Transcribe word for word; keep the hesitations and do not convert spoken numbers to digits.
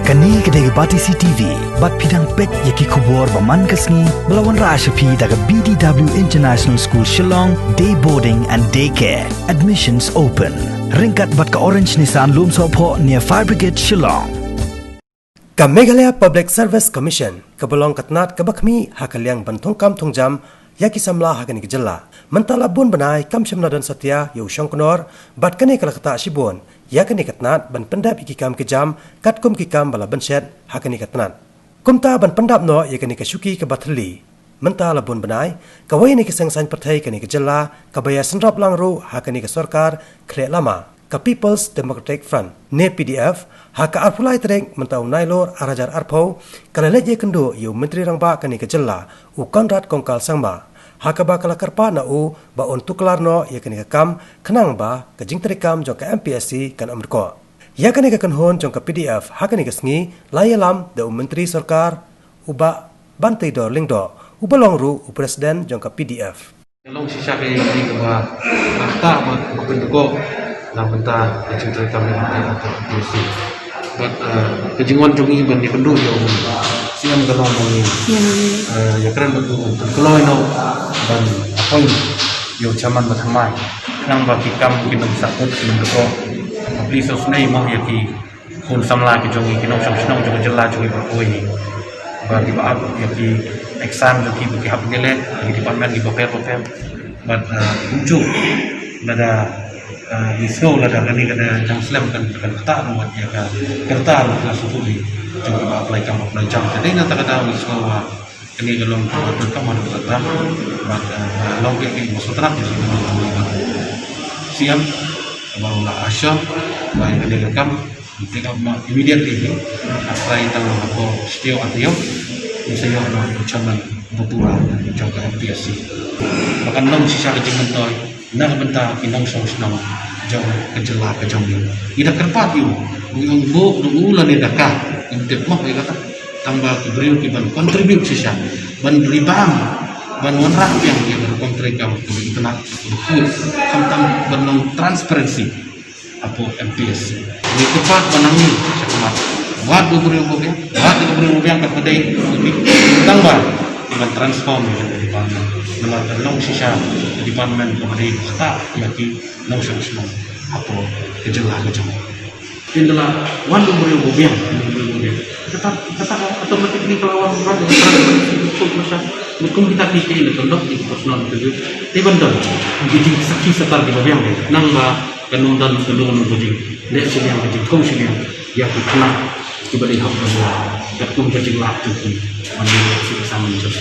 Kane ka dei ka Batesi T V, bad phi dang peit ïa ki khubor ba man ka sngi, ba la wanrah sha phi da ka B D W International School Shillong, Day Boarding and Day Care. Admissions open. Ryngkat bad ka Orange Nissan Lumsohphoh near Fire Brigade Shillong. Ka Meghalaya Public Service Commission, kaba long ka tnat kaba khmih ha ka liang ban thungkam thungjam ïa ki samla ha kane ka jylla. Mynta la bun bnai kam shym la don satia ïa u shongknor, bad kane ka la ktah shibun ïa kane ka tnat ban pyndep ïa ki kam ki jam katkum ki kam ba la bynshet ha kane ka tnat. Kumta ban pyndap noh ïa kane ka shuki kaba thylli, mynta la bun bnai, kawei na ki seng saiñ pyrthei kane ka jylla, kaba ïa synrop lang ruh ha kane ka sorkar khleh lama, ka People's Democratic Front ne P D F, ha ka arphew lai tarik mynta u Nailur ar hajar arphew, ka la leit ïakynduh ïa u Myntri Rangbah kane ka jylla, u Conrad Kongkal Sangma, ha kaba ka la kyrpad na u ba un tuklar noh ïa kane ka kam, khnang ba ka jingtrei kam jong ka M P S C kan ym dkoh. Ïa kane ka kynhun jong ka P D F ha kane ka sngi la ïalam da u Myntri Sorkar, u Bah Banteidor Lyngdoh, uba long ruh u President jong ka P D F. Ka long shisha ka ïing kaba rta ba ka pynduh na bynta ka jingtrei kam jong ka P D F. Bad, eh, ka jingwan jong ngi ban ïakynduh ïa u C M ka long ba ngi, eh, ïakren bad u ban kloi noh ban appoint ïa u chairman ba thymmai. Khnang ba ki kam kin ym sah kut, kin ym dkoh. Please, us nei mo ïa ki khun samla ki jong ngi, ki nongshong shnong jong ka jylla jong ngi, ba kawei ngi ba kiba ap ïa ki exam jong ki, ba ki hap ïaleh ïa ki department kiba pher ba pher. Bad, eh, kumjuh lada, eh, ngi sngew lada kane ka dang slem kan, kan ktah ruh wat ïa ka, ka rta ruh ka shu tuh jong kiba apply kam apply jam. Te dei na kata ka daw ngi sngew ba kane ka long kaba donkam haduh katta. Bad, eh, long ïa ki ba sngewtynnat ïa ki ba C M ba u la assure ba ïa kane ka kam, take up ma immediately, ha khrai tang hapoh shi taïew ar taïew, un sa ïoh noh u chairman ba pura jong ka M P S C. Ba kan long shisha ka jingmyntoi na ka bynta ki nongshong shnong jong ka jylla ka jong ngi. Ngi da kyrpad ïa u, u ong buh da u lane da ka, ngim tip mo ïa kata. Tang ba ki briew ki ban contribute shisha, ban ribam, ban wanrah biang ïa ka rukom treikam kaba itynnat, kaba khuid, khamtam ban long transparency hapoh M P S C. Ngi kyrpad ba nangne shakhmat, wat u briew ba biang, wat u briew ba biang, kaba dei u bi, tang ba ki ban transform ïa ka department. Namar ka long shisha ka department kaba dei ba ktah ïa ki nongshong shnong hapoh ka jylla ka jong ngi. Ynda la wan u briew ba biang, u briew ba biang, kata, kata automatically ka la wan, wan, wan, wan, wan, wan, wan. Bad kum kita ki, ki la kyndok ki personal interview. Te ban don ki jingsakhi satar kiba biang, nang ba kan ym don, kan ym don ka jing, leh shiliang, ka jingkhong shiliang ïa ki khynnah kiba dei hok ban ïa katkum ka jinglap jong ki ban ïa ki exam jong.